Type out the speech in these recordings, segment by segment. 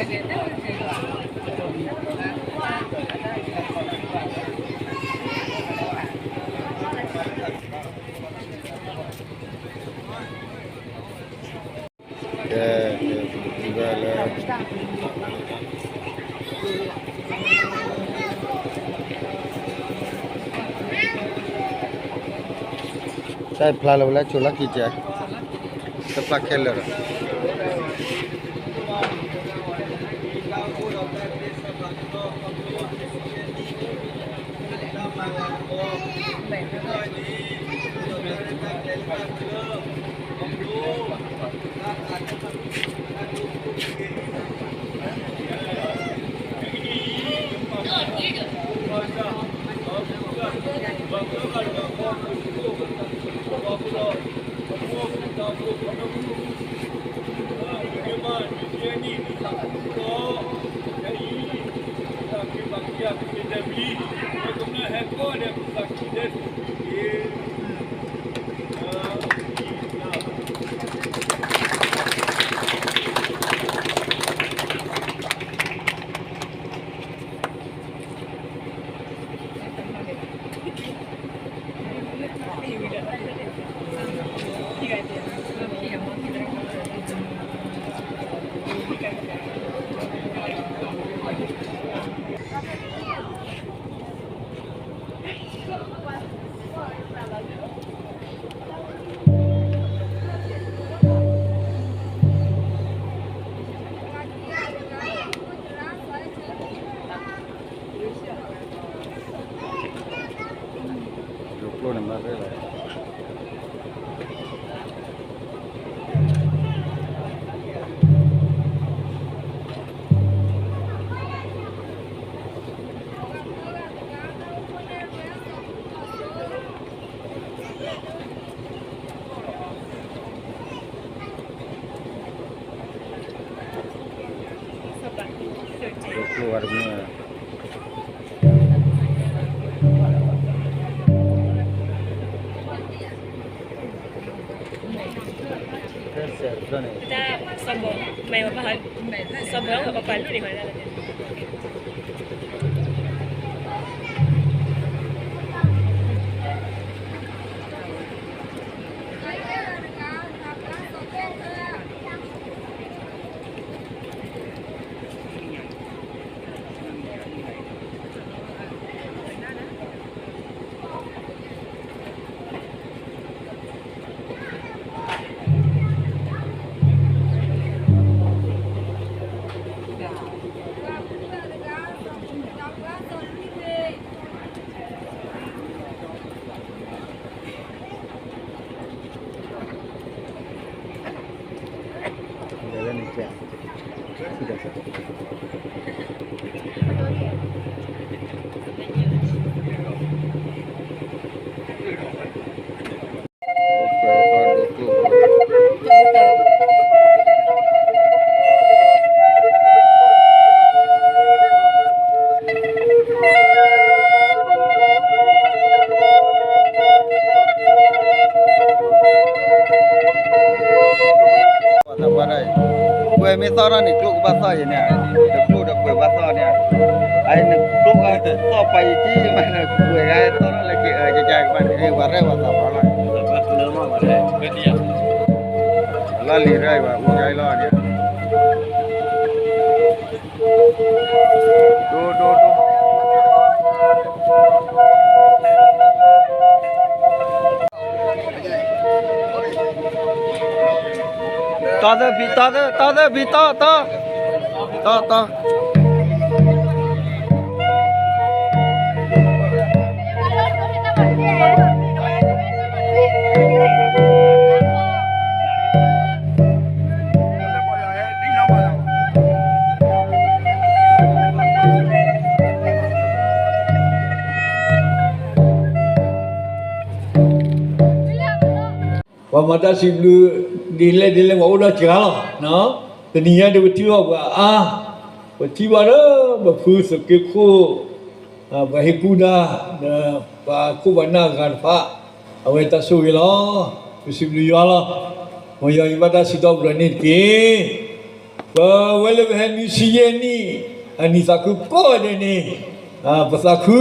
ကဲ ကဲ လၢ တၢ်ဖျါလၢဝဲလၢဆိးလီၢ်ခံကဲ တဖျါခဲလၢာ်ဒီး ပှၤမ့ၢ်သီၣ်ထီၣ်န့ၣ် ကျိၣ်ကဘၣ်သီၣ်ယဲန့ၣ်, တကျိၣ်ဒီးပှဲၤဘၣ်သီၣ်န့ၣ်, အနကျိၣ်ကသီၣ်ပာ်ယံာ်ကံမး နပှဲၤဂၤသီၣ်ထီၣ်လၢက့ၤအကကကဘၣ်န့ၣ် ဝၤရဲၣ်ဝၤသးပှၢ်လီၤ, လီၢ်လံၤရဲၣ်ဝဲ အူကလီၢ်န့ၣ် ဒိဒိဒိ တီသၢဖံ တီသၢ တီသၢဖံ တီ တီ တီ တီ ပှၤမၤတၢ်စံးဘျုး ဒ်လဲၣ်ဒ်လဲၣ် ပှၤအိၣ်ဒီးစှၤလီၤ. တနံၤညါဒီး ပထံၣ်ဘၣ်ပှၤအါ, ပထံၣ်ဘၣ်လၢ ပဖုသုးက့ခိၣ် ပှၤဟ့ၣ်ကူၣ်ဒါ ဒီးပှၤခိၣ်ပှၤနၢ်အဂၤတဖၣ်, အဝဲတၢ်ဆိၣ်ဂ့ၤလီၤ. ပစံးဘျုးယွၤလီၤ. မ်ယွၤအံၤဘၣ်တၢ်စံးထီၣ်ပတြၢၤန့ၣ်တက့ၢ်. ပဝဲလၢပဟဲနွံဆံယဲၢ်နံၣ် အနံၣ်သးခုကိးဂၤဒဲးန့ၣ်, ပသးခု,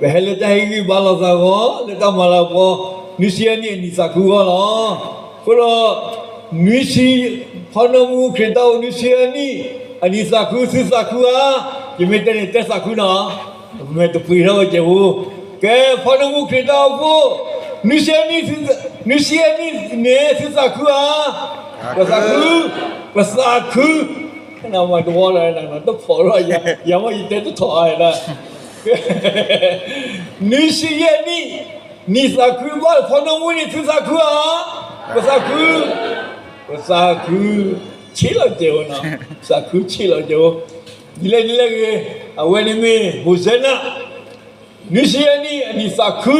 ပဟဲလၢတၢ်ဟ့ၣ်ဂံၢ်ဘါလိာ်သးအဂီၢ် လၢတၢ်မၤလၤကပီၤ နွံဆံယဲၢ်နံၣ်အနံၣ်သးခုအဂီၢ်လီၤ. အဃိဒီး နွံဆံ, ဖီနၢမူခရံာ်တၢ်အိၣ်နွံဆံယဲၢ်နံၣ် အနံၣ်သးခု သုသးခုဧါ. ယမ့ၢ်တဲန့ၣ် တဲသးခုနီၤ, မ့ၢ်တပှ့ၤထီၣ်ဝဲကဲးဖိ, ကဲ ဖီနၢမူခရံာ်တၢ်အိၣ်ဖှိၣ် နွံဆံယဲၢ်နံၣ်, နွံဆံယဲၢ်နံၣ်န့ၣ် သုသးခုဧါ. ပသးခု, ပသးခု, နမၤတဝီလီၤ, တဖီၣ်လီၤ, ယၤမ့ၢ်ယတဲတထီၣ်အါဒၣ်, နွံဆံယဲၢ်နံၣ်, နံၣ်သးခုဘၣ် ဖီနၢမူန့ၣ် သုသးခုဧါ. ပသးခု, ပသးခု, ဆံးလီၤကဲးဖိနီၤ, သးခုဆံးလီၤကဲးဖိ, ဒ်လဲၣ်ဒ်လဲၣ်ဂ့ၤ, အဝဲန့ၣ်မ့ၢ် ဟိၣ်စဲနၤ နွံဆံယဲၢ်နံၣ်အနံၣ်သးခု,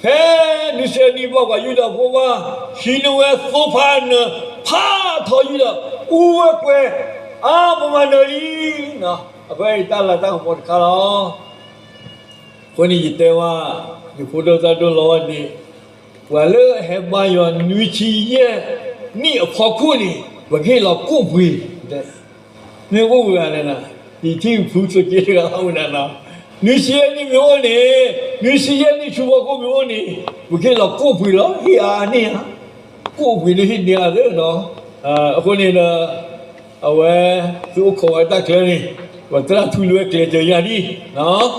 ဖဲနွံဆံယဲၢ်နံၣ်ဘၣ်ပှၤယူဒၤဖိဘၣ်, ဟံးန့ၢ်ဝဲသိဖးနၢၤ ဖးထီယူဒၤ, အူဝဲကွဲး, အါ ပမၤနၢၤလံ, အဃိတၢ်လၤတၢ်ကပီၤတခါလီၤ. အဃိန့ၣ်ယတဲဝဲ, ယဖိဒိၣ်သၣ်ဒိၣ်လီၤဝဲန့ၣ်, ပှၤလၢအဟဲဘါယွၤနွံဆံယဲၢ်နံၣ်အဖီခိၣ်န့ၣ် ပကဟ့ၣ်လီၤကိၣ်ပှ့ၤ, မ့ၢ်အိၣ်ဝဲဂၤလဲၣ်နၤ, ယထံၣ်ဖုဆိက့တဂၤလီၤဝဲဒၣ်နီၤ, နွံဆံယဲၢ်နံၣ်မ့ၢ်အိၣ်န့ၣ်, နွံဆံယဲၢ်နံၣ်ဆူဖီခိၣ်မ့ၢ်အိၣ်န့ၣ်, ပကဟ့ၣ်လီၤကိၣ်ပှ့ၤလီၤ, ဟ့ၣ်အါန့ၢ်ဧါ, ကိၣ်ပှ့ၤန့ၣ်ဟ့ၣ်န့ၢ်အါသ့နီၤ. အဃိန့ၣ်ဒီး အဝဲ သုအိၣ်ခိးဝဲတၢ်ကျဲန့ၣ်, ပသရၣ်ထူလၢဝဲကျဲၤတၢၤယၤဒံး,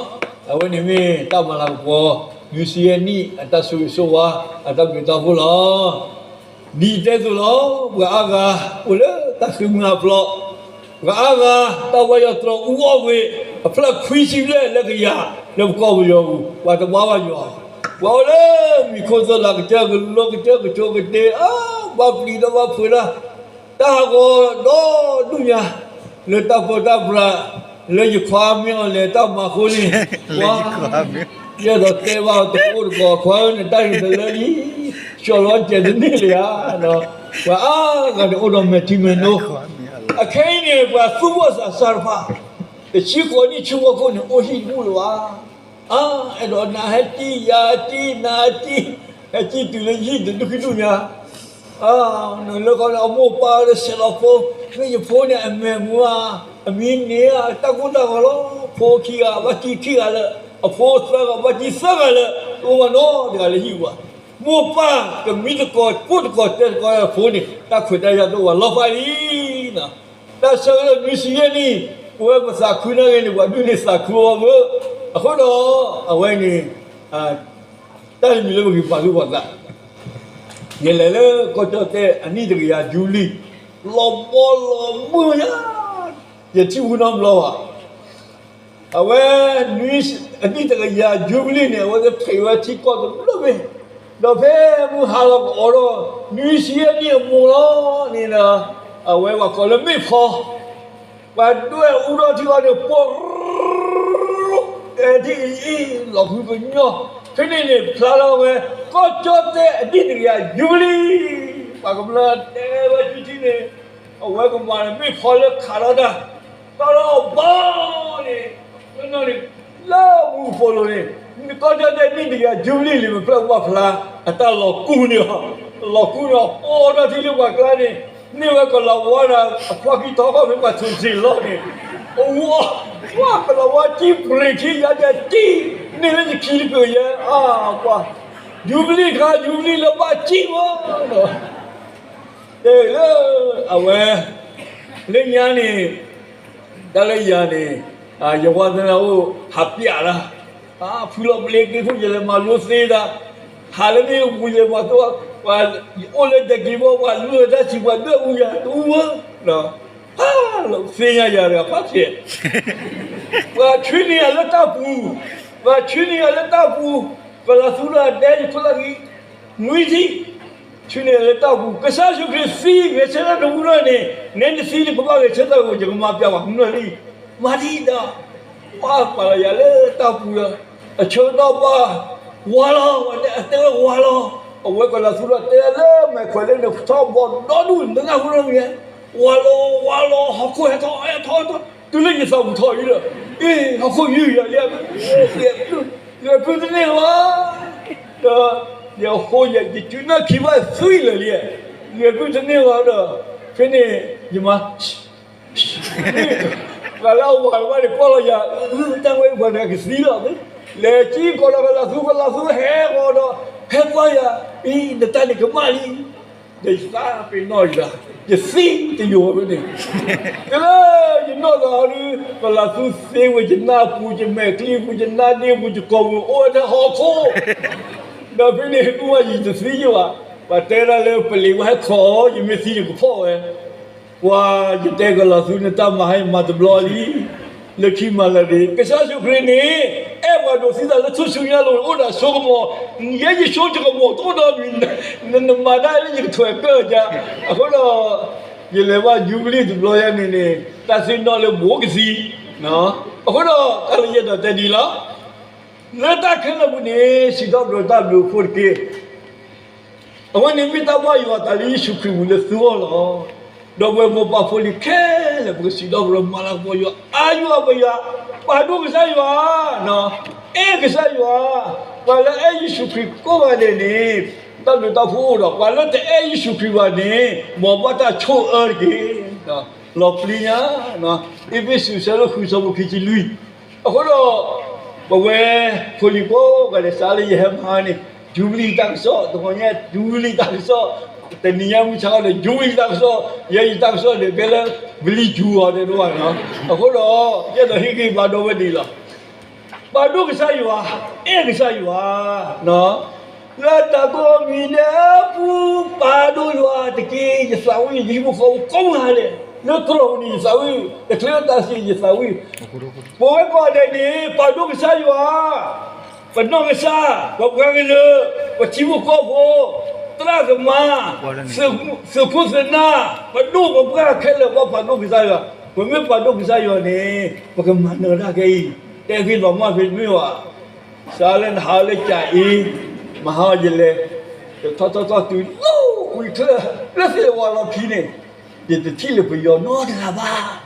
အဝဲန့ၣ်မ့ၢ်တၢ်မၤလၤကပီၤ နွံဆံယဲၢ်နံၣ် အတၢ်ဆိၣ်ဂ့ၤဆိၣ်ဝါ အတၢ်ဘျုးတၢ်ဖှိၣ်လီၤ. ဒ်ယတဲအသိးလီၤ, ပှၤအါဂၤအိၣ်လၢတၢ်ဃ့ၢ်မှံဟးဖျိး, ပှၤအါဂၤ တၢ်ဘါယွၤတြီၤအူအီၣ်ဝဲ အဖျၢၣ်ခွံဆံဘျဲၣ်လၢကယၤ လၢပကီၢ်ပယီၤပူၤ ပှၤတဘါဘၣ်ယွၤ, ပှၤအိၣ်လၢမံၤခိၣ်သၢလၤ ကစၢၢ်ကလိကစၢၢ်ကဆိးကတ့ၢ်, အါ ဘၣ်ပျံၤဒီးဘၣ်ဖုးတၢ်, တၢ်ဟးဂီၤဒီဒူၣ်ညါ လၢတၢ်ပၢတၢ်ပြး လၢယခွါမ့ၢ်အီၤလဲၤတၢ်မၤအဃိန့ၣ်, ယအဲၣ်ဒိးတဲဘၣ်တအိၣ်တကိး ခွါဧၢ နတၢ်ဂ့ၤတလၢလံ, ကၠီလီၤစဲးတန့ၢ်လၢၤဧါ. ပှၤအါဂၤန့ၣ်အိၣ်ဒီးမဲာ်ထံမဲာ်နိ, အခဲအံၤန့ၣ် ပှၤသူၣ်ဘီၣ်သးစၢ်တဖၣ် တဆံဃိးနံၣ်ဆူဖီခိၣ်န့ၣ် အိၣ်ဟံၣ်တဘူၣ်လၢၤဘၣ်. အါ အဲၣ်ဒိးနၤဟဲတံၢ် ယၤတံၢ် နၤတံၢ်, ဟဲတံၢ်တုၤလၢယဟံၣ်တဒူၣ်ခံဒူၣ်ညါ, နလၢခီန့ၣ် အမိၢ်ပၢ်ဒီးဆဲးလီၤဖိ, မ့ၢ်ယဖိန့ၣ် အမဲာ်မူဧါ, အမံၤန့ၢ်ဧါ, တၢ်ကိၢ်တၢ်ဂီၤလီၤ. ဖိခံဂၤ ဘၣ်တံၢ်ခံဂၤလၢ, အဖိသၢဂၤ ဘၣ်တံၢ်သၢဂၤလၢ, တအိၣ်ဘၣ်နီတဂၤလၢဟံၣ်ပူၤဘၣ်. မိၢ်ပၢ်ကမံသကိး ကိးသကိးတဲသကိးအဖိန့ၣ် တၢ်ခွဲးတၢ်ယာ်တအိၣ်ဘၣ် လီၤဖးလံ. တၢ်ဆၢကတီၢ်နွံဆံယဲၢ်နံၣ်, ပဝဲပသးခုနာ်ဂ့ၤန့ၣ် ပှၤဒုးန့ၢ်သးခုအီၤမ့ၢ်, အဃိဒီး အဝဲန့ၣ် တၢ်တမံၤလၢပဂံၢ်ပာ်သူၣ်ပာ်သး, ယလဲၤလၢကီၢ်ကၠီၣ်တဲၣ်အနံၣ်တကယၤယူဘလံၣ်, လီၤဘီလီၤမုၢ်ညါ, ယထံၣ်ဝူနီတဘျီဘၣ်. အဝဲ အနံၣ်တကယၤယူဘလံၣ်န့ၣ် အဝဲသ့ၣ်ဖံးဝဲထံကီၢ်တဘျုးမ့ၢ်, ဒီးဖဲမုၢ်ဟါလီၤကအိးထီၣ် နွံဆံယဲၢ်နံၣ်အမိၢ်လီၤန့ၣ်ဒီး အဝဲပှၤကိးလၢမ့ၣ်ဖီ ပှၤဒွဲၣ်အူထီၣ်ထံအီၤန့ၣ် ပှၤ အဲထံအံၤ လီၤဖုကညီ, ဖဲန့ၣ်န့ၣ် ဖျါလီၤဝဲ ကီၢ်ကၠီၣ်တဲၣ်အနံၣ်တကယၤယူဘလံၣ်, ပှၤကမျၢၢ်တဲဝဲထံထံန့ၣ်, အဝဲကမၤန့ၣ် မ့ၣ်ဖီလၢခးထီၣ်တၢ်, တီၢ်ထီၣ်ဘီန့ၣ်, ဖဲန့ၣ်န့ၣ် လၢမူကပိာ်လိၤန့ၣ်, ကီၢ်ကၠီၣ်တဲၣ်နံၣ်တကယၤယူဘလံၣ်လံ မ့ၢ်ဖျၢၣ်ကဘၣ်ဖျါ, အတၢ်လီၤကူၢ်န့ၣ်လီၤ, လီၤကူၢ်န့ၣ် အိၣ်ဒီးထံလၢပှၤကျါန့ၣ်, န့ၢ်ဝဲကလၤဝါဒီး အဖျီၣ်ခံထီၣ်ခီၣ်ဖဲပှၤဆိၣ်ဆံးလီၤန့ၣ်, အဝဲ ပှၤကလၤဝါကံၣ်ပှ့ၤခံယါကဲကံၣ်, န့ၢ်လၢယခံတကယၤ, အါ ပှၤ ယူဘလံၣ်တခါ ယူဘလံၣ်လၢဘၣ်ကံၣ်မးဒီး တဲလၢ အဝဲ လၢညါန့ၣ် တၢ်လၢယၤန့ၣ် ယဝါသနာ်အိၣ် ဟးပျးလၢ ဖုလီၤပျ့ၤက့ၤဖိ ယလဲၤမၤလိသ့ဒၣ်, ဟးလၢမ့ၣ်အူယလဲၤမၤသ့, ပှၤအိၣ်လၢဒဲက့ၤဘီ ပှၤလူၤတၢ်ဆံး ပှၤဒွဲၣ်အူယၤတအူဝဲ, သ့ၣ်ညါယၤတဂၤဖးဆဲး, ပှၤဆှၢန့ၢ်ယၤလၢတၢ်ပူၤ, ပှၤဆှၢန့ၢ်ယၤလၢတၢ်ပူၤ, ပှၤလၢသူၣ်လၢတဲယခိၣ်လၢဂံၢ် နွံထံၣ်, ဆှၢန့ၢ်လၢတၢ်ပူၤ, ကစၢ်ယ့ၣ်ၡူးခရံာ်သံ ဂဲၤဆၢထၢၣ်တဝံၤလီၤန့ၣ်, နဲနသံန့ၣ် ကဘၣ်ဂဲၤဆၢထၢၣ်ဝဲ ယကမၤပျးပှၤကမျၢၢ်လံ, မၤဒံးဒီး, ပှၤပာ်လီၤယၤလၢတၢ်ပူၤဒီး, အဆၢကတီၢ်ဘၣ်, ဝါလီၤ, အတဲဝဲဝါလီၤ, အဝဲကလၤသူလီၤတဲလၢမဲာ်ခွဲးလၢန့ၣ် ထီၣ်ဘီဒီဒူၣ် နတနၢ်ဟူနီတမံၤ, ဝါလီၤ ဝါလီၤ ဟီၣ်ခိၣ်ဟဲထီၣ်ဟဲထီၣ်ဟဲထီၣ် တုၤလၢယသးပူၤထီၣ်အံၤဒီး, အ့ ဟီၣ်ခိၣ်ယုၢ်ယၤလံ, ယကုၢ်တန့ၢ်လီၤ, ဒီး ယဃိယကုၢ်နၢ်ခံဘၣ်သွံၣ်လၢာ်လံ, ယကုၢ်တန့ၢ်လီၤဒီး, ဖဲန့ၣ် ယမၤ ပှၤလၢအဝၤတဖၣ်န့ၣ်ကွၢ်လီၤယၤ, တၢ်ဝဲပှၤန့ၣ်ကသံလီၤ. လဲၤကံကီးဒီးကလးသူ, ကလးသူဟဲဃီၤဒီး ဟဲကွၢ်ယၤ, အံၤ နတၢ်န့ၣ်ကမၣ်လံ. ဒီးယသးပ့ၤနီၣ်ယၤ, ယသံတယိာ်ဝဲန့ၣ်, တုၤလၢယနီၢ်သးအီၤဒုး ကလးသူသ့ဝဲယနၢ်ပူၤ, ယမဲာ်ချံပူၤ, ယနါဒ့ပူၤ, ယကိာ်ပူၤ အိၣ်ဝဲထဲဟီၣ်ခိၣ်, ဒီးဖဲန့ၣ် ဒူၣ်ဝဲယံၤတသံယဘၣ်. ပှၤတဲဒၣ်လၢပလံၤဝဲဟဲခိးအီၤ, ယမ့ၢ်သံန့ၣ်ကဖီၣ်ဝဲ ပှၤယတဲကလးသူန့ၣ် တၢ်မၤဟဲမၤတဘျီလံ, လၢခံမၤလၢာ်န့ၣ် ကစၢ်ယ့ၣ်ၡူးခရံာ်န့ၣ် အဲၣ်ပှၤဒိးသံသးလၢထူၣ်စုညါလိၤန့ၣ် အိၣ်ဒီးအစိကမီၤ, ယဲယဆိကမိၣ်တအိၣ်ဒီးမံၤ, နမၤတၢ်လၢယကထွဲးကၢၢ်ယါ, အဃိဒီး ယလဲၤဘၣ်ယူဘလံၤတဘျီယါန့ၣ်န့ၣ် တၢ်သ့ၣ်နီၣ်လၢဘိကသံ, အဃိဒီးတၢ်လၢယအဲၣ်ဒိးတဲဒ်အံၤလီၤ. လၢတၢ်ခဲလၢာ်ပူၤန့ၣ် စံးထီၣ်ပတြၢၤတၢ်ဘျုးအဃိတက့ၢ်. အဝဲန့ၣ်မ့ၢ်တၢ်ဘၣ်ယွၤအသးလၢယ့ၣ်ၡူးခရံာ်ပူၤလၢသုဂီၢ်လီၤ. ဒီးပဝဲမိၢ်ပၢ်ဖိလံၤခဲလၢာ် ပကစံးထီၣ်ပတြၢၤမၤလၤကပီၤယွၤ, အါယွၤပယွၤ, ပာ်ဒိၣ်ကစၢ်ယွၤ, အဲၣ်ကစၢ်ယွၤ, ပှၤလၢအအဲၣ်ယ့ၣ်ၡူးခရံာ်ကိးဂၤဒဲးန့ၣ် တၢ်ဘျုးတၢ်ဖှိၣ်အိၣ်ဒီး ပှၤလၢတအဲၣ်ယ့ၣ်ၡူးခရံာ်ဘၣ်န့ၣ် မ်အဘၣ်တၢ်ဆိၣ်အၢတက့ၢ်. လီၤပျံၤညါ, အ့းဖ့းစူး အဆၢဒိၣ်ဃု အဆၢဖိခံဆံလွံၢ်. အဃိဒီး ပဝဲ ဖိလံၤကိးဂၤဒဲး စးလၢယဟဲမၤန့ၣ် ယူဘလံၤတၢ်ကစီၣ်, တဂီၤညါ ယူဘလံၤတၢ်ကစီၣ်, တနံၤညါမုၢ်ဆါဒီး ယူဘလံၤတၢ်ကစီၣ်, ယဲယတၢ်ကစီၣ်န့ၣ် ကဲလၢ ဘလံၤယူၤအီၤဒဲးတဝါနီၤ. အဃိဒီး ယအဲၣ်ဒိးဟ့ၣ်ဂံၢ်ဘါဒီပုၢ်ဝဲၢ်ဒ်အံၤလီၤ. ပာ်ဒိၣ်ကစၢ်ယွၤ, အဲၣ်ကစၢ်ယွၤ, လၢတၢ်ကိးမံၤဒဲးအပူၤ ပာ်ဒိၣ်ယွၤတက့ၢ်. ယသးဝံၣ် ယဟံၣ်ဖိဃီဖိကိးဂၤဒဲး လၢသရိာ်ပူၤန့ၣ် ယသးဝံၣ် တချုးတၢ်စံး ယသးဝံၣ်, ပဝဲကိးဂၤဒဲးန့ၣ် ပာ်ဒိၣ်ကစၢ်ယွၤ, ပနီၢ်ကစၢ်, ပပှၤကလုာ်, ပထံဖိကီၢ်ဖိ, သရၣ်သမါ, သုးခိၣ်သုးနၢ်, ပဒိၣ်ပပှၢ်ခဲလၢာ် ပပာ်ဒိၣ်ကစၢ်ယွၤ, ပမ့ၢ်ပာ်ဒိၣ်ကစၢ်ယွၤန့ၣ် ပကမၤနၢၤတၢ်ခဲအံၤ, တဲဖဲလီၤမၢ်ဖဲတမ့ၢ်ဘၣ်. စးလၢနဟးလၢကၠၤအ့, မဟါယလဲၤ, တထီၣ်ထီၣ်ထီၣ်တုၤလီၤဝံၤချၢ, လၢသ့ၣ်ဝါလီၤခံန့ၣ်, ယတထံၣ်လၢပယီၤနီတဂၤဘၣ်.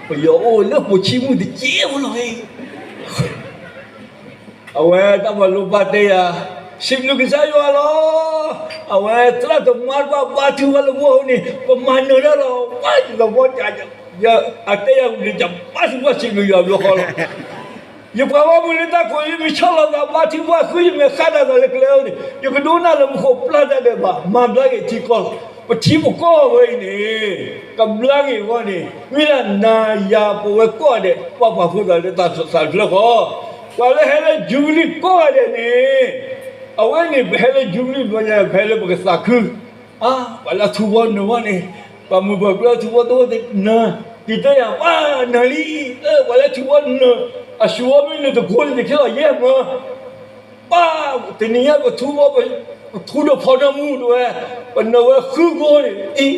ပယီၤအိၣ်လၢပိာ်ဆံမုၢ်တက့ၢ်ဖိလီၤ. အဝဲတၢ်မၤလိဘၣ်တဲယၤ, စံးဘျုးကစၢ်ယွၤလီၤ. အဝဲသရၣ်သမါတဖၣ်ဘါထုကဖၣ်လၢပဂီၢ်န့ၣ် ပမၤနၢၤတၢ်လီၤ. ဝဲလီၤဘီ, အတဲယၤဝံၤန့ၣ် ယဘါထုကဖၣ်စံးဘျုးယွၤဘျီဃီလီၤ. ယပှၤဘၣ်မုာ်လၢတၢ်ကိး ယမ့ၢ်ဆီၣ်လီၤသးဘါထုကဖၣ်ဃု ယမဲာ်ဃၣ်ဒၣ်သးလၢကျဲအံၤန့ၣ် ယကဒိကနၣ်လၢမူခိၣ်ပျၢ်တၢ်ဒဲးဘး မၤဘျါက့ၤထံကီၢ်လီၤ. ပထံပကီၢ်ဝဲအံၤန့ၣ် ကဘျါက့ၤအဂီၢ်န့ၣ် မ့ၢ်ဒၣ်နၤယၤပဝဲကိးဂၤဒဲး ပှၤပာ်ဖှိၣ်သးလၢတၢ်သးတဖျၢၣ်ဃီ, ပှၤလၢဟဲလၢယူဘလံၤကိးဂၤဒဲးန့ၣ် အဝဲန့ၣ် ပဟဲလၢယူဘလံၤဘျီညါ ပဟဲလၢပကသးခု, အါ ပှၤလၢအထူဘီနၢၤဘၣ်န့ၣ် ပှၤမုၢ်ပှၤပျဲၢ်ထူဘီတအိၣ်နၢၤ, ဒ်တဲယၤ ပှၤနၢၤလံ, ပှၤလၢထူဘီနၢၤ, အဆူၣ်ဝဲမ့ၢ်နုာ်တကိးန့ၣ် ယခဲလီၤယဲၢ်မၢ ပှၤ တနံၤညါပထူဘီ ပထူဒီးဖီနၢမူဒိၣ်ဝဲ, ပနၢၤဝဲဃုကိးန့ၣ် အံၤ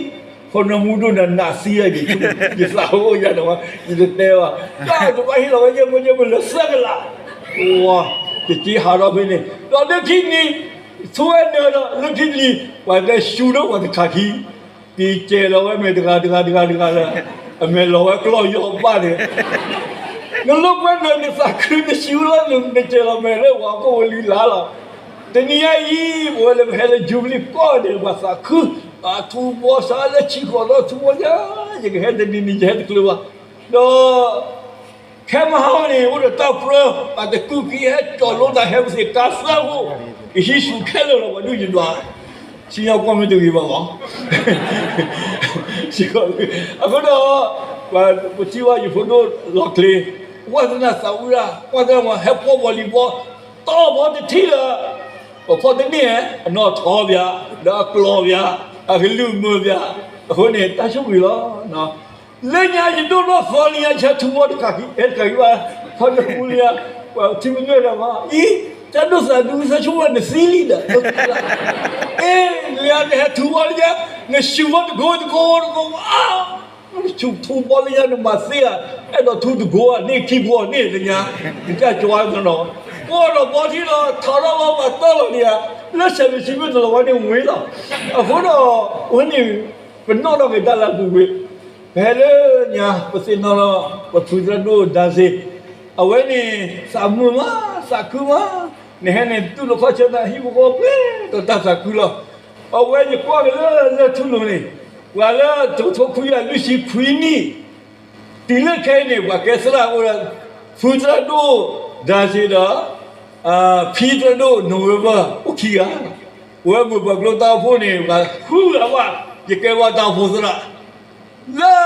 ဖီနၢမူဒိၣ်နၤနးသံယၤန့ၣ် ယသးအိၣ်ယၤန့ၣ်ဝဲ ယတတဲဘၣ်, တၢ်တဘၣ်ဟ့ၣ်လီၤဝဲယဲၢ်မၢယဲၢ်မၢလၢသၢကလး, ယက့ၤဟးထီၣ်ဖဲန့ၣ် ဒီးလၢခံနံၤ ထူဝဲနၢၤဒီး လၢခံနံၤ ပှၤတဲဆူၣ်ဒီးပှၤတခးခံ က့ၤစဲၤလီၤဝဲမဲာ်တဂၤတဂၤတဂၤတဂၤလၢ အမဲာ်လီၤဝဲကျီၢ်ယီၤဘၣ်န့ၣ်, နလိာ်ကွဲနၢၤ နသးခု နစံးလီၤ နစဲၤလီၤမဲာ်လၢပှၤကိးဝဲလံလၢ်လီၤ. တနံၤညါအံၤ ပဝဲလၢပဟဲလၢယူဘလံၤကိးဂၤဒဲး ပှၤသးခု အထူဘီစးလၢဆံဃိးသီထူဘီညါ ယကဟဲတနံၤနံၤ ယဟဲတချုးဘၣ်, ဒီး ခဲမဟါန့ၣ် အိၣ်ဒီးတၢ်ပြၢ ပှၤတကူၣ်ခံဟဲကၠီလိတၢ်ဟဲပသ့ၣ်ကါသၢဖိ, ကဟံးဆူၣ်ခဲလၢာ်လီၤ ပှၤဒုးယဒွး, စံၣ်ညီၣ်ကွီၢ်မ့ၢ်တဂ့ၤဘၣ်မး, အဃိဒီး ပထံၣ်ဘၣ်ယဖိဒိၣ်လီၤကျ့ၤ, ဝါသနာသးဝံၣ်ဒၣ် ဝါသနာမး ဟဲဖီၣ်ပီၤလံၤဘီ, တီၢ်ဘီတထံၣ်လၢၤ, ပဖီၣ်တန့ၢ် အနီၢ်ထီၣ်ပၠး, ဒီးအကျီၢ်ပၠး, အကလုၢ်မုာ်ပၠး, အဃိန့ၣ် တၢ်ဆိၣ်ဂ့ၤလီၤ. လၢညါယဒိၣ်နီၢ်သီလံညါ ဆၢထူဘီတခါခံ ဟဲတခါခံဘၣ်, ဖီၣ်နၢမူလံညါ, ပှၤထံမညွဲၣ်တၢ်မး အံၤ, တၢ်ဒိၣ်သးဒူ သးဆိကမိၣ်နသံလံဒီး, အ့ လၢနဟဲထူဘီလံညါ, နဆူၣ်ဘီတကိးတကိးတကိး, နဆူၣ်ထူဘီလံညါ နမၤသ့ဧါ, အဲၣ်ဒိးထူတကိးဧါန့ၣ် ခံကိးန့ၣ်လၢညါ, နကၢ်ကွၢ်နီၤ, ပီၢ်ဒီးဘီထံလီၤ ထီၣ်ထီၣ်ဘီပှၤတီၢ်လီၤန့ၣ်ဧါ, လၢဆဲးမ့ၢ်ဆံမ့ၢ်တလီၤဝဲန့ၣ်ဝံၤလီၤ. အဃိဒီး ဝဲန့ၣ် ပနီၣ်ထီၣ်က့ၤတၢ်လၢအပူၤကွံာ်, ပဟဲလၢညါ ပသ့ၣ်နီၣ်လီၤ ပဖုသရၣ်ဒိၣ်ဒါစ့, အဝဲန့ၣ် သးမုာ်မး သးခုမး, နဟဲန့ၣ် တူၢ်လိာ်ခီၣ်ဆၢနၤ ဟံၣ်ဖိဃီဖိ ပှဲၤဒီးတၢ်သးခုလီၤ. အဝဲယကွၢ်က့ၤလၢလၢၢ်ထူလိၤန့ၣ်, ပှၤလၢတကထိခွံကယၤလွံၢ်ဆံခွံနံၣ် တုၤလၢခဲအံၤန့ၣ် ပှၤကဲသရၣ်အိၣ်ဒီး ဖုသရၣ်ဒိၣ် ဒါစ့ဒီး ဖံသရၣ်ဒိၣ် November အိၣ်ခံဂၤ, ပဝဲမုၢ်ပှၢ်ကျိတၢ်အိၣ်ဖှိၣ်န့ၣ် ပှၤဃုဂၤဘၣ် ယကဲဘၣ်တၢ်အိၣ်ဖှိၣ်သရၣ် လၢ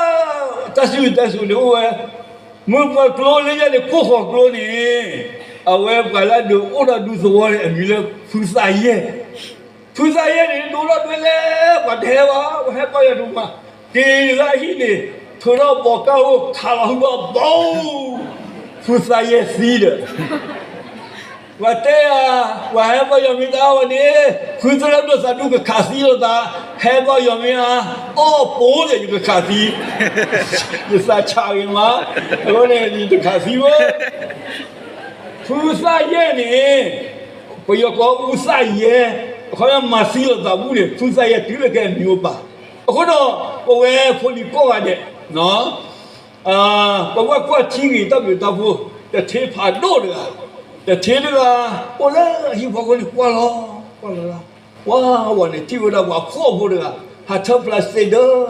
တၢ်စံၣ်စိၤတဲစိၤန့ၣ်အိၣ်ဝဲ မုၢ်ပှၢ်ကျိလၢညါန့ၣ် ကိၢ်ဃီၤကျိန့ၣ် အဝဲပှၤလၢအဒုးအိၣ်ထီၣ်ဒူသဝီန့ၣ် အမံၤလၢဖုသၣ်ယဲၢ် ဖုသၣ်ယဲၢ်န့ၣ် ဒိၣ်ထီၣ်ဒွဲလဲၣ် ပှၤတဟဲဘၣ် ပှၤဟဲကီၢ်ယီၤတမး က့ၤလၢအဟံၣ်န့ၣ် ထုးထီၣ်ဘီကၢ်အိၣ်ခးလီၤဟုၣ်ဘၣ်ဘီ ဖုသၣ်ယဲၢ်သံဒီး ပှၤတဲဧါ, ပှၤဟဲကီၢ်ယီၤမ့ၢ်တအါဘၣ်န့ၣ် ဖုသရၣ်ဒိၣ်သးဒူကခးသံလိာ်သး, ဟဲကီၢ်ယီၤမ့ၢ်အါ, အီၣ်ပိၤဒီးယကခးသံ, ယသးဆးဂ့ၤမး, အဃိန့ၣ် ယတခးသံဘၣ်. ဖုသၣ်ယဲၢ်န့ၣ် ပယီၤကိးအူသၣ်ယဲၢ်, အခီပညီမၤသံလိာ်သးဘူၣ်န့ၣ် ဖုသၣ်ယဲၢ်တုၤလၢခဲအံၤမံၤအိၣ်ပာ်, အဃိဒီး ပဝဲဖိလံၤကိးဂၤဒဲး ပဝဲကွၢ်ထံဂ့ၤတၢ်ဘျုးတၢ်ဖှိၣ် တထ့ဖးဒိၣ်တဂၤ, တထ့တဂၤ အိၣ်လၢအဟံၣ်ဖီခိၣ်န့ၣ် ကွၢ်လီၤ ကွၢ်လီၤလၢ်, ဝါဝၤန့ၣ်ထံၣ်ဝဲဒၣ်ပှၤဖှီၣ်ဖိတဂၤ ဟးထၢပျၢၤစ့ဒၢ,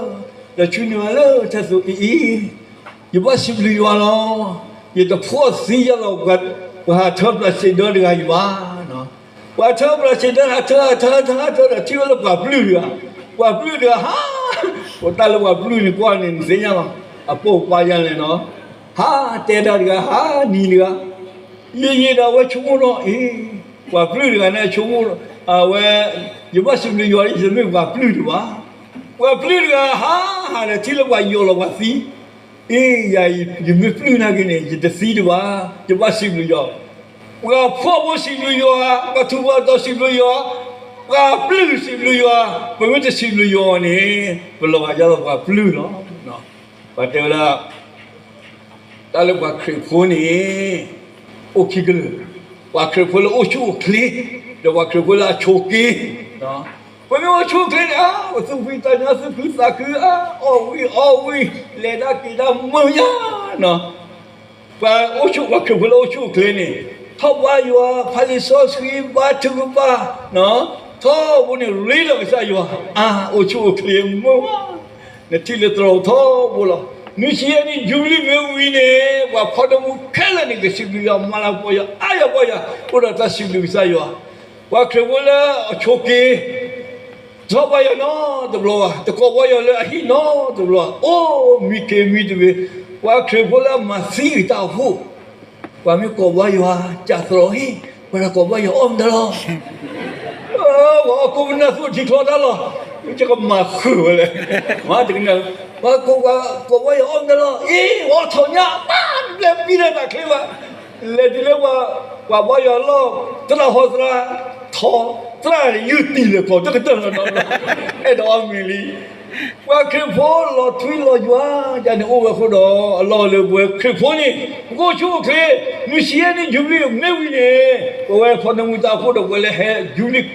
ဒီးဆူန့ၣ်ဝဲလၢထဲသိးအံၤအံၤ, ယဘၣ်စံးဘျုးယွၤလီၤ, ယတဖှီၣ်သံယါလီၤ, ပှၤဟးထၢပျၢၤစ့ဒၢတဂၤအံၤဘၣ် ပှၤထၢပျၢၤစ့ဒၢ ဟးထၢဟးထၢဟးထၢဟးထၢဒီးထံၣ်ဝဲလၢပှၤပျုၢ်တဂၤ, ပှၤပျုၢ်တဂၤဟး, ပတၢ်လၢပှၤပျုၢ်န့ၣ်ကွၢ်န့ၣ် နသ့ၣ်ညါလီၤ, အပိာ်ပာ်ယါလဲၣ်နီၤ, ဟးတဲတၢ်တဂၤ ဟးနံၤတဂၤ, ယံာ်ယံာ်ဒီးအဝဲဆိကမိၣ်နီၤ အ့, ပှၤပျုၢ်တဂၤန့ၣ်ဆိကမိၣ်, အဝဲ, ယဘၣ်စံးဘျုးယွၤ ယတမ့ၢ်ပှၤပျုၢ်ဒံးဘၣ်, ပှၤပျုၢ်တဂၤဟးဟးဒီးထံၣ်လၢပှၤယီၤလီၤပှၤသံ အ့, ယၤအံၤ ယမ့ၢ်ပျုၢ်နာ်က့န့ၣ် ယတသံဒံးဘၣ်, ယဘၣ်စံးဘျုးယွၤ, ပှၤဖှီၣ်ဖိစံးဘျုးယွၤ, ပှၤထူးပှၤတီၤစံးဘျုးယွၤ, ပှၤပျုၢ်စံးဘျုးယွၤ, ပမ့ၢ်တစံးဘျုးယွၤန့ၣ် ပလီၤဂာ်ဒ်သိးပှၤပျုၢ်လီၤ. ပှၤတဲဝဲဒၣ် တၢ်လၢပှၤခရံာ်ဖိန့ၣ် အိၣ်ခံကလုာ်, ပှၤခရံာ်ဖိလၢအိၣ်ဆူၣ်အိၣ်ချ့, ဒီးပှၤခရံာ်ဖိလၢအဆိးက့, ပမ့ၢ်အိၣ်ဆူၣ်အိၣ်ချ့န့ၣ် အါ, ပသူၣ်ဖှံသးညီ သူၣ်ခုသးခု, အါ, အီၣ်ဝံၤအီဝံၤ, လဲၤတၢ်က့ၤတၢ်မုာ်ညါ, ပှၤအိၣ်ဆူၣ် ပှၤခရံာ်ဖိလၢအိၣ်ဆူၣ်အိၣ်ချ့န့ၣ်, ထီၣ်ဘါယွၤ, ဖးလံာ်စီဆှံ, ဘါထုကဖၣ်, ထီဘိန့ၣ်ရ့ဒီးကစၢ်ယွၤ, အါ, အိၣ်ဆူၣ်အိၣ်ချ့မုာ်ဝဲ နထံၣ်လၢသရိာ်ထီဘိလီၤ. နွံဆံယဲၢ်နံၣ်ယူဘလံၣ်မ့ၢ်ဝံၤန့ၣ် ပှၤဖီတမူခဲလၢာ်န့ၣ် ကစံးဘျုးယွၤ မၤလၤကပီၤယွၤ အါယၤပီယၤ အိၣ်ဒီးတၢ်စံးဘျုးကစၢ်ယွၤ, ပှၤခရံာ်ဖိလၢအဆိးက့, တထီၣ်ဘါယွၤနီတဘျီဘၣ်, တကိးဘါယွၤလၢအဟံၣ်နီတဘျီဘၣ်, အိၣ်မံခ့မံတမ့ၢ်, ပှၤခရံာ်ဖိလၢအမၤသံအတၢ်အိၣ်ဖှိၣ် ပှၤမ့ၢ်ကိးဘါယွၤ ကၢ်သရိာ်ဟ့ၣ်, ပှၤတကိးဘါယွၤအီၣ်မတၤလီၤ. ပှၤအီၣ်ကိးပနၢ်သူၣ်ထံချီတၢ်လီၤ. ယကမၤဃုာ်ဝဲလဲၣ်. မ့ၢ်တကနၣ်, ပှၤကိးဘါယွၤအီၣ်မတၤလီၤ. အ့ အီၣ်ထီၣ်ညၣ် ပၢ်တဘျဲးပံၤလၢတၢ်ချ့ဘၣ်. လဲၤတုၤလၢပှၤဘါယွၤလီၢ် သရၣ်ဟီသရၣ်ထီ, သရၣ်န့ၣ်ယုၢ်တံၢ်လၢၤကီးတကတၢၢ်လီၤနီၤ, အဲၣ်ဒိးအီၣ်မ့ၤလံ. ပှၤခရံာ်ဖိလီၤထွံလီၤယွၤ ယၤန့ၣ်အိၣ်ဝဲအဃိဒီး အလီၢ်လၢပဝဲခရံာ်ဖိန့ၣ် ပကအိၣ်ဆူၣ်အိၣ်ချ့, နွံဆံယဲၢ်နံၣ်ယူဘလံၣ်မ့ၢ်ဝံၤန့ၣ် ပဝဲဖီနမူတၢ်အိၣ်ဖှိၣ်ဒီးပဝဲလၢဟဲယူဘလံၣ်ကိးဂၤဒဲး ပ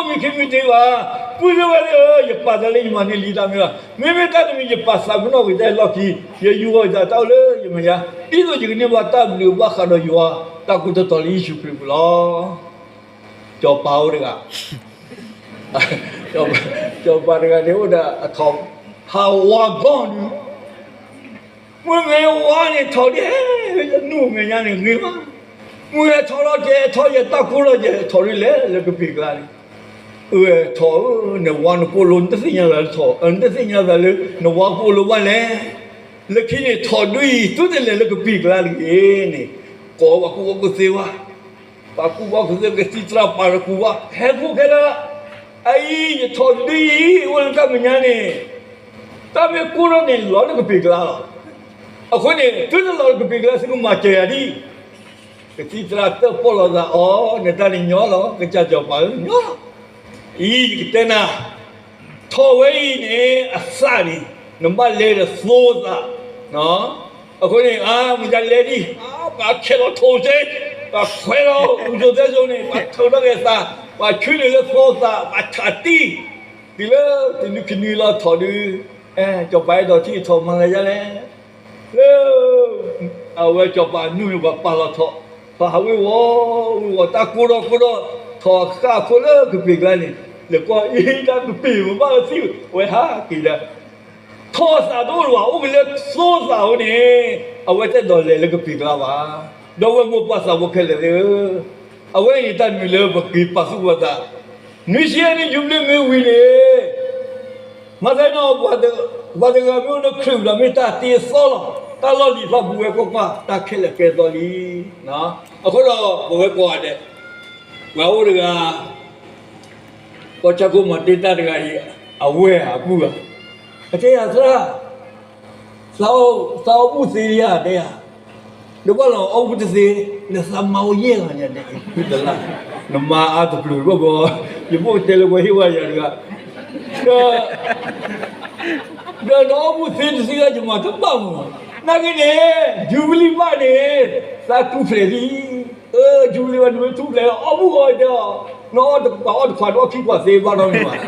ဒိၣ်မံခ့မံတ့ၢ်ဘၣ်, ပုၢ်သ့ၣ်ဝဲၢ်သ့ၣ်ဧၢ, ယပာ်သးလၢယမၤန့ၢ်လံတၢ်မ့ၢ်ဘၣ်, မ့မ့ၢ်တၢ်တမံၤယပာ်သးပနီၣ်ဂ့ၤတၢ်လီၢ်ခံ, ယယူၤအီၤယသးတၢ်အိၣ်လၢယမဲာ်ညါ, ဒ်သိးယကန့ၢ်ဘၣ်တၢ်ဘျုးဘၣ်ဃးဒီးယွၤ တၢ်ကိးတတီၤလၢယ့ၣ်ၡူးခရံာ်အပူၤလီၤ. စီၤပၤအိၣ်တဂၤ စီၤပၤတဂၤန့ၣ်အိၣ်ဒီးအထိး ဟးဝါဂီၢ်ဒုး, မုၢ်ဂ့ၤဝါန့ၣ်ထိးဒ်ဟဲ နူၢ်မဲာ်ညါန့ၣ်ဂ့ၤမး, မုၢ်ဂ့ၤထိးလီၤကဲၤ ထိးယဲၢ်တၢ်ကိၢ်လီၤကဲၤ ထိးဒ်လဲၣ်လၢကပံာ်ကျါန့ၣ်, အၢ ထိးဧၢ နဝါနကိၢ်လိ နတသ့ၣ်ညါသးလၢထိး နတသ့ၣ်ညါသးလၢ နဝါကိၢ်လိဘၣ်လဲၣ်, လၢခံန့ၣ်ထိးဒုအံၤ သုတလဲၤလၢကပံာ်ကျါတဂ့ၤန့ၣ်, ကိးပှၤကူၣ်ဘၣ်ကူၣ်သ့ဝဲ ပှၤကူၣ်ဘၣ်ကူၣ်သ့ ကသံၣ်သရၣ်ပာ်တကူၣ်ဘၣ် ဟဲခိၣ်ခဲလၢာ်, အအံၤ ယထိးဒုအံၤ အိၣ်လၢတၢ်မဲာ်ညါန့ၣ်, တၢ်မ့ၢ်ကိၢ်ထီၣ်န့ၣ် လီၤလၢကပံာ်ကျါလီၤ. အဃိန့ၣ် သုတလီၤလၢကပံာ်ကျါ သုကမၤစၢၤယၤဒ်အံၤ, ကသံၣ်သရၣ်တၢၣ်ပီၣ်လိာ်သးအီၤ နတၢ်န့ၣ်ညီလီၤ ကစၢ်စီၤပၤဧၢ ညီလီၤ. အံၤ ယကတဲနၤ ထိးဝဲအံၤန့ၣ် အသၣ်န့ၣ် နဘၣ်လဲဒီးသိသး, အဃိန့ၣ် အါ မတၤလဲဒံး အါ ပှၤခဲလီၤထိးစ့, ပှၤခွဲးလီၤ အူစိၤသဲစိၤန့ၣ် ပှၤထုးထီၣ်က့ၤသး, ပှၤဆှၢန့ၢ်လၢသိသး ပှၤဆးတံၢ်, တုၤလၢတနံၤခံနံၤလီၤထိးဒုး, အဲ စီၤပၤအဲၣ်ဒိးထံၣ်ထိးမၤလၢယလဲၣ် လၢ အဝဲစီၤပၤနုာ်န့ၣ် ပှၤပာ်လီၤထိး, ထိးဟးဝ့ၤဝီၤ ဝ့ၤဝီၤ တၢ်ကိၢ်ထီၣ်ကိၢ်ထီၣ်, ထိးဃၣ်ခိၣ်လၢကပံာ်ကျါန့ၣ်, လဲၤကွၢ်အံၤ တၢ်ကပံာ်မ့ၢ်ဘၣ်လၢသံၣ် ဝဲဟးက့ၤဒီး, ထိး ထီၣ်သးတအိၣ်လၢၤဘၣ်, အိၣ်က့ၤလၢသိသးအဃိန့ၣ်, အဝဲတအဲၣ်ဒိးလဲၤလၢကပံာ်ကျါဘၣ်. ဒီပုၢ်ဝဲၢ်မိၢ်ပၢ်သးဖိခဲလၢာ်သ့ၣ်ဧၢ, အဝဲအံၤန့ၣ်တၢ်မနုၤလၢပက့ၤပာ်သူၣ်ပာ်သး, နွံဆံယဲၢ်နံၣ်ယူဘလံၣ်မ့ၢ်ဝံၤန့ၣ် မၤသးနီၣ် ပှၤတဂၤမ့ၢ်အိၣ်လၢခရံာ်ပူၤဒီးမ့ၢ်တၢ်တ့အသီလီၤ. တၢ်လီၢ်လံၤဖးပူၤဝဲကွၢ်ကွၢ် တၢ်ခဲလၢာ်ကဲသီလံ. အဃိဒီးပဝဲကိးဂၤဒဲး, ပှၤအိၣ်တဂၤ, ကီၢ်ဆၣ်ခိၣ်မၤတ့တၢ်တဂၤအံၤ, အဝဲၢ်အပုၢ်ဧါ, အတဲယၤသရၣ် သးအီၣ်ဘူၣ်သ့ဧါ တဲယၤ, ဒီးဘၣ်လီၤအီၣ်ဘူၣ်တသ့, လၢသးမါအိၣ်ယဲၢ်ဂၤညါန့ၣ် ဖုတလၢ်, နမါအါတပျုာ်ဘၣ်ဘၣ်, ယဘၣ်တဲလၢပှၤဟ့ၣ်ဝဲယၤတဂၤ, ဒီး ဒီးနအီၣ်ဘူၣ်သ့တသ့ဂၤ ယမၤတဘၣ်မး, နာ်က့န့ၣ် ယူဘလံၣ်ဘၣ်န့ၣ် သးထူၣ်ဖျဲးလံ, ယူဘလံၣ်ဘၣ်န့ၣ်မ့ၢ်ထူၣ်ဖျဲးလီၤ အီၣ်ဘူၣ်ဂီၤတဲအီၤ, နအီၣ်တခွးဒီးအီၣ်ခံခွးသ့ဘၣ်ထီၣ်မ့ၢ်ဘၣ်,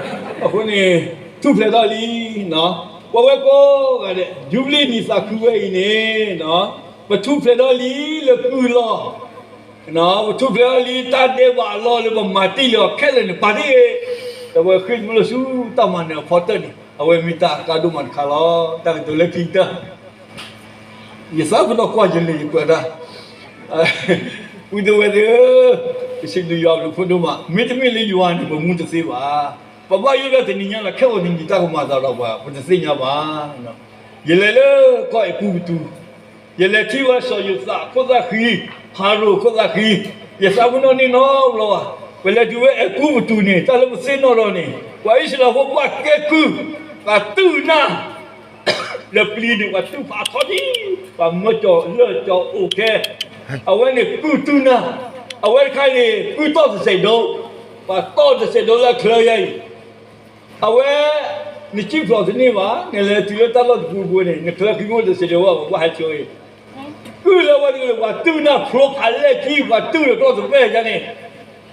အဃိန့ၣ် ထူၣ်ဖျဲးထီၣ်လံ. ပဝဲကိးဂၤဒဲး ယူဘလံၣ်နံၣ်သးခုဝဲအံၤန့ၣ် ပထူၣ်ဖျဲးထီၣ်လံလၢကုၢ်လီၢ် ပထူၣ်ဖျဲးထီၣ်လံတၢ်ဒဲးဘးအလီၢ်လၢပမၤတ့ၢ်လံအီၤခဲလၢာ်န့ၣ် ပာ်တ့ၢ်ဂ့ၤ, ဒီးပဃ့ဘျိဆူတၢ်မၤနၢၤအဖီတၢၢ်န့ၣ် အဝဲမ့ၢ်တၢ်အကါဒိၣ်မးတခါလီၤ. တၢ်ကတိၤလၢခံကတၢၢ် ယသးပ့ၤနီၣ်ကွၢ်ယလဲၤယပှဲၤတၢ်, ပုၢ်သဝဲသ့ၣ်ဧၢ, ပစံးဘျုးယွၤဘျုးဖးဒိၣ်မး, မ့တမ့ၢ်လၢယွၤန့ၣ် ပမူတသ့ဘၣ်. ပဘၣ်ယိၣ်ဒၣ်တနံၤညါလီၤ ခဲအံၤတနံၤတၢ်ကမၤသးဒီးပှၤ ပတသ့ၣ်ညါဘၣ်. ယလဲၤလၢကီၢ်အဲၤကူပတူး, ယလဲၤထံၣ်ဝဲစီၤယိၤသးအခိၣ်သၣ်ဃံ, ဖၤရိၤအခိၣ်သၣ်ဃံ, ယသးပ့ၤနီၣ်န့ၢ်နီတဘျီဘၣ်. ပလဲၤတုၤဝဲအဲၤကူပတူးန့ၣ် တၢ်လၢပသ့ၣ်နီၣ်ဒီးန့ၣ် ပှၤအံၣ်စရ့လးဖိဘၣ်ကဲကုၢ်, ပှၤတူၢ်နၢ် ဒီးပျံၤန့ၣ် ပှၤတူၢ်ဖးထီဒံး, ပှၤမၢကၠီၤလၢကၠီၤအိၣ်ခဲ, အဝဲန့ၣ်ကုၢ်တူၢ်နၢ်, အဝဲတခါန့ၣ် ကုၢ်တီၢ်တစဲးဒိ, ပှၤတီၢ်တစဲးဒိလၢအချၢယဲအံၤ, အဝဲ နစံၣ်ဖျိးတန့ၢ်ဘၣ်, နလဲၤတုၤလၢတၢ်လီၢ်တပူၤပူၤန့ၣ် နချၢခံမိၢ်တစဲးဒိဘၣ် ပှၤဟဲဆိအံၤ, ကုၢ်လၢဝဲတကလုာ် ပှၤတူၢ်နၢ်ဖျိဖးလဲၢ်ခံ ပှၤတူၢ်ဒီးကျီၢ်တပဲၢ်ယါန့ၣ်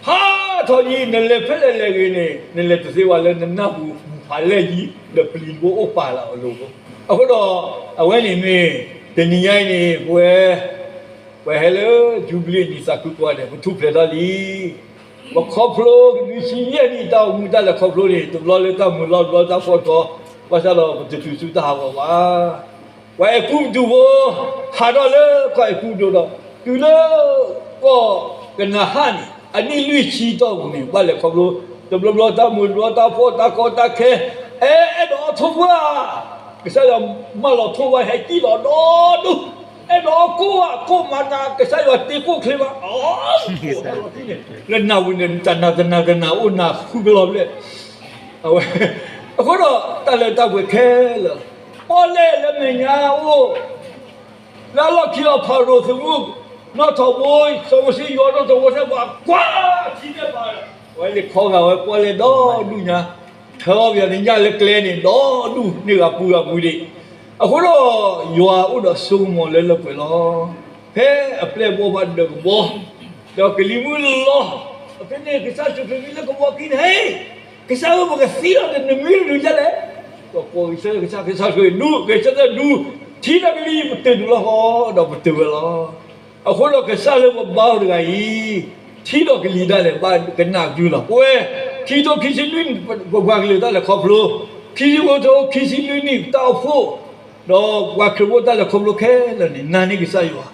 ဖးထီယံၤ နလဲၤဖဲလဲၣ်လဲၤဂ့ၤန့ၣ် နလဲၤတသ့ဝဲလၢနနၢ်ပူၤ ဖးလဲၢ်ယံၤ ဒီးပျံၤတဘိအိၣ်ပာ်လၢအလိၤ. အဃိဒီး အဝဲန့ၣ်မ့ၢ် တနံၤညါအံၤန့ၣ် ပဝဲ ပှၤဟဲလၢ ယူဘလံၣ်နံၣ်သးခုကိးဂၤဒဲး ပထူၣ်ဖျဲးထီၣ်လံ. ပခီဖျိကနွံဆံယဲၢ်နံၣ်တၢ်အိၣ်မူတၢ်လဲၤခီဖျိန့ၣ် တဘျီလၢတၢ်မုာ်လီၤ တဘျီလၢတၢ်ဖှီၣ်ထီ, ဘၣ်ဆၣ်ဒီးပတတုၤဆူတၢ်ဟးဂီၤဘၣ်. ပှၤအဲၤကူပတူးဖိ ဟးထီၣ်လၢကီၢ်အဲၤကူပတူးဒီး တုၤလၢကီၢ်ကနၤအၣ်န့ၣ် အနံၣ်လွံၢ်ဆံတီၢ်ပူၤန့ၣ် ဘၣ်လဲၤခီဖျိ တဘျီဘျီတၢ်မုာ် တဘျီတၢ်ဖှီၣ် တၢ်ကီတၢ်ခဲ, အဲ အဲၣ်ဒိးအီၣ်ထိၣ်ပှၢ် ကစၢ်ယွၤမၢလီၤထိၣ်ပှၢ် ဟဲကံၣ်လီၤဒီဒူၣ်, အဲၣ်ဒိးအီၣ်ကိၣ်ဘၣ်ကိၣ်မၤနၤ ကစၢ်ယွၤတ့ကိၣ်ချ့ဘၣ်, အီၣ်ကိၣ်လီၤတံၢ်န့ၣ် လၢနၤဝံၤန့ၣ် တနၤတနၤတနၤအိၣ်နၤဃုကလီၤဘျဲၣ် အဝဲ အဃိဒီး တၢ်လၢတၢ်ပှဲၤခဲလၢာ်, ပီၣ်လဲၣ်လၢမဲာ်ညါအိၣ် လၢအလီၢ်ခံအီၤ ဖၤရိၤသုးမုၢ် နီၣ်ထီၣ်ဘိ စီၤမိၤၡ့ယွၤနီၣ်ထီၣ်ဘိ ထဲပှၤကွၢ်ထံထဲပှၤ, အဝဲလဲၤခီဂာ်ဝဲပီၣ်လဲၣ်ဒီဒူၣ်ညါ, ထၢအီၣ်ပယီၤန့ၣ်ညၣ်လၢကျဲန့ၣ် ဒီဒူၣ်န့ၢ်ဂၤပူၤဂၤပူၤဒံး, အဃိဒီး ယွၤအိၣ်ဒီးစိကမီၤလၢလၢပှဲၤပှဲၤလီၤ. ဖဲအပျဲၢ်ဘီၣ်ဘၣ်ဒၢးကဘီ ဒီးကလံၤမုၢ်လီၤ, အဖဲန့ၣ် ကစၢ်ယ့ၣ်ၡူးခရံာ်မ့ၢ်လၢကဘီခံန့ၣ် ဟဲ, ကစၢ်ဧၢ ပကသံလီၤဒီးနမံၤတဒုဒ်လဲၣ်, ဒီးကိးကစၢ် ကစၢ် ကစၢ်ဆိၣ်ဂ့ၤဒူ ကစၢ်တဒူ, ထံဒီးကလံၤပတုာ်ဒူလီၤဃီ, ဒီးပတုာ်ဝဲလီၤ. အဃိဒီးကစၢ်လၢပဘါအီၤတဂၤအံၤ, ထံဒီးကလံၤဒၣ်လဲာ်ဘၣ်ကနၣ်အကလုၢ်လီၤ. ပဝဲ ခံကထိခံဆံလွံၢ်နံၣ် ပပှၤကလုာ်တၢ်လဲၤခီဖျိ, ခံကထိခံဆံလွံၢ်နံၣ်တၢ်အိၣ်ဖှိၣ်, ဒီးပှၤခရံာ်ဖိတၢ်လဲၤခီဖျိခဲလၢာ်န့ၣ် နာ်န့ၢ်ကစၢ်ယွၤ,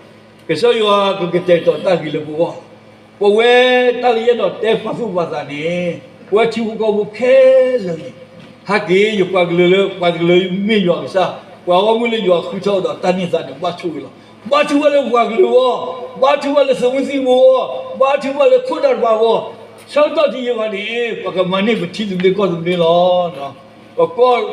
ကစၢ်ယွၤကကတဲာ်ကတီၤတၢ်ဂ့ၤလၢပဂီၢ် ပဝဲတၢ်လၢယအဲၣ်ဒိးတဲပာ်သူၣ်ပာ်သးန့ၣ်, ပဝဲထံဖိကီၢ်ဖိခဲလၢာ်န့ၣ်, ဟဲက့ၤယပှၤကလုာ်လၢ ပှၤတကလုာ်မ့ၢ်ယွၤကစၢ်, ပှၤဂီၢ်မုၢ်လၢယွၤဃုထၢအီၤဒီးတၢ်န့ၢ်သါန့ၣ် ဘၣ်ဆိၣ်ဂ့ၤလီၤ. ဘါထုကဖၣ်လၢပှၤကလုာ်အဂီၢ်, ဘါထုကဖၣ်လၢသုးမုၢ်သံၣ်ဘိအဂီၢ်, ဘါထုကဖၣ်လၢခိၣ်နၢ်တဖၣ်အဂီၢ်, ဆၢကတီၢ်တယံာ်ဘၣ်န့ၣ် ပကမၤန့ၢ်ပထံသဘျ့ကီၢ်သဘျ့လီၤ. ပကီၢ်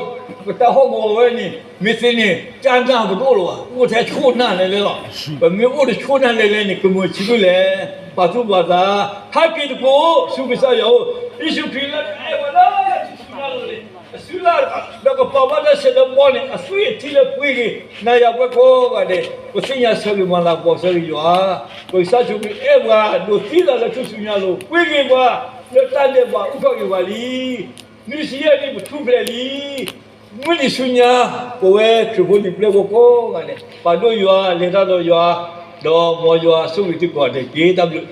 ပတၢ်ဟီၣ်ကဝီၤဝဲန့ၣ် မ့ၢ်သ့န့ၣ် ကၢ်နၢ်ပတအိၣ်လၢၤဘၣ်, အိၣ်ထဲဆိၣ်နၢ်လဲၤလဲၤလီၤ. ပမ့ၢ်အိၣ်တဆိၣ်နၢ်လဲၤလဲၤန့ၣ် ကမၤဆံးဒ်လဲၣ်, ပာ်သူၣ်ပာ်သး, ဟဲက့ၤသကိးဆူကစၢ်ယွၤအအိၣ်, ယ့ၣ်ၡူးခရံာ်လၢအအဲၣ်ပှၤလၢ အစုလၢ် ဒီးကပာ်ဘၣ်တၢ်ဆဲးလၢဘီန့ၣ် အသွံၣ်အထံလၢပှ့ၤက့ၤ နၤယၤပှၤကိးဂၤဒဲး, ပသ့ၣ်ညါဆၢဂ့ၤမၤလၤကပီၤဆၢဂ့ၤယွၤ, ပကစၢ်ယ့ၣ်ၡူးခရံာ်အဲၣ်ပှၤ ဒိးသံသးလၢထူၣ်စုညါလိၤ ပှ့ၤက့ၤပှၤ လၢတၢ်ဒဲးဘးအုၣ်က့ၤပှၤလံ. နွံဆံယဲၢ်နံၣ်ပထူၣ်ဖျဲးလံ. မုၢ်နံၤဆူညါ ပဝဲခရံာ်ဖိလံၤပျဲၢ်ဖိကိးဂၤဒဲး ပာ်ဒိၣ်ယွၤ လဲၤတၢ်ဒီးယွၤ, ဒီးမ်ယွၤဆိၣ်ဂ့ၤသုကိးဂၤဒဲးတက့ၢ်. တၢ်ဘျုး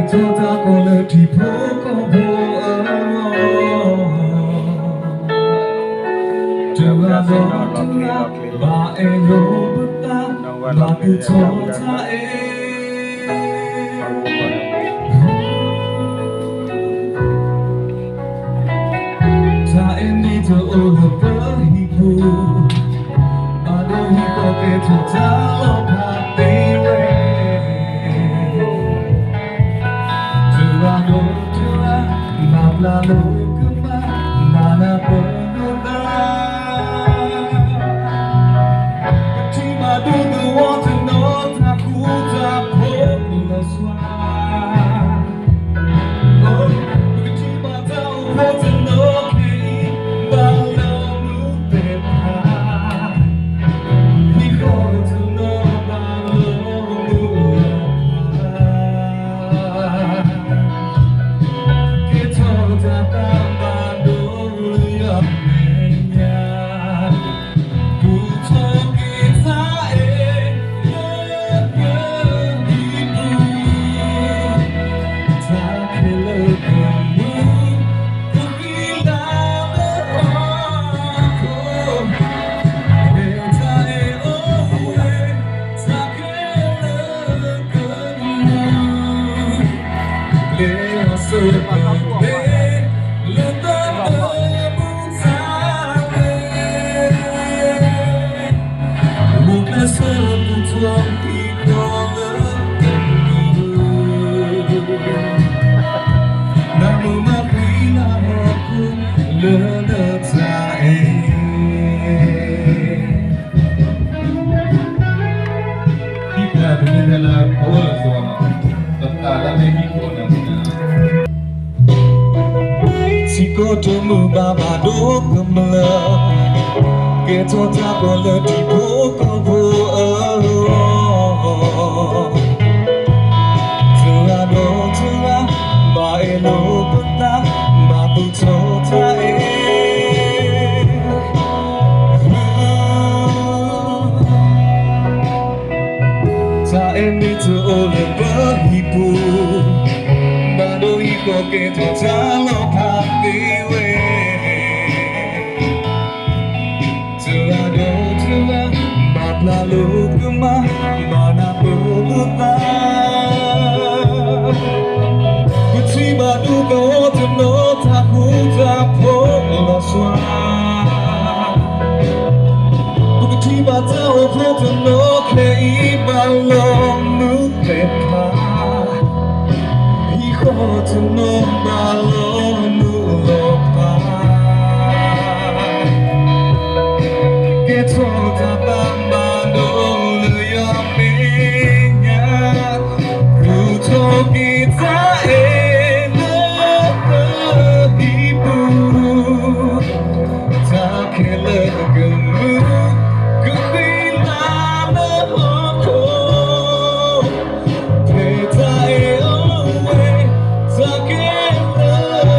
ထီၣ်တၢ်ကီလၢထံဖိကီၢ်ဖိအဂီၢ်, တဂၤဒီးတဂၤ ဘၣ်အဲၣ်လိာ်ပသး, ဘၣ်သူၣ်ထီၣ်တၢ်အဲၣ် တၢ်အဲၣ်န့ၣ်တအိၣ်လၢပဟံၣ်ပူၤ, ဘၣ်ဒိဟံၣ်ဃီကဲထီၣ်တၢ်လီၤဖးသ့ဝဲ, တဂၤဒီးတဂၤ ဘၣ်ပျၢ်လိာ်ကမၣ်, ဘၣ်နၢ်ပၢၢ်လိာ်သး, ပထံၣ်ဘၣ်ဒိသဝီတနီၤ တၢ်ဃူတၢ်ဖိးလီၤစွါ စံၣ်ကိၣ်တမုာ်ဘၣ်ဘၣ်ဒိကမျၢၢ်, ကဲထီၣ်တၢ်ကီလၢထံဖိကီၢ်ဖိအဂီၢ်, တဂၤဒီးတဂၤ ဘၣ်အဲၣ်လိာ်ပသး, ဘၣ်သူၣ်ထီၣ်တၢ်အဲၣ် တၢ်အဲၣ်န့ၣ်တအိၣ်လၢပဟံၣ်ပူၤ, ဘၣ်ဒိဟံၣ်ဃီကဲထီၣ်တၢ်လီၤဖးသ့ဝဲ, တဂၤဒီးတဂၤ ဘၣ်ပျၢ်လိာ်ကမၣ်, ဘၣ်နၢ်ပၢၢ်လိာ်သး, ပထံၣ်ဘၣ်ဒိသဝီတနီၤ တၢ်ဃူတၢ်ဖိးလီၤစွါ, ပကထံၣ်ဘၣ်တၢ်အိၣ်ဖှိၣ်တနီၤ ခဲအံၤဘၣ်လီၤမုၢ်သဲဖး, ဟံၣ်ဃီတနီၤဘၣ်လီၤမုၢ်လီၤဖး, ကဲထီၣ်တၢ်သးဘၣ်ဒိလၢယမဲာ်ညါ, ဃုထီၣ်က့ၤတၢ်အဲၣ်လၢပဟံၣ်ပူၤ, တၢ်ခဲလၢာ်ကမုာ်ကဃံလၤလၢဟီၣ်ခိၣ်, ဖဲတၢ်အဲၣ်အိၣ်ဝဲ, တၢ်ခဲလၢာ်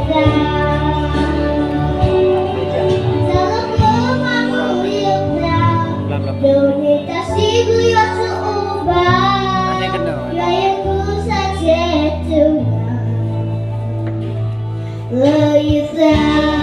တၢ်လၢပမၤမုာ်လံအသး, ဒိးန့ၢ်တၢ်စံးဘျုးယွၤတအိၣ်ဘၣ်, ယွၤယကူစါထဲတဂၤ, လၢယသး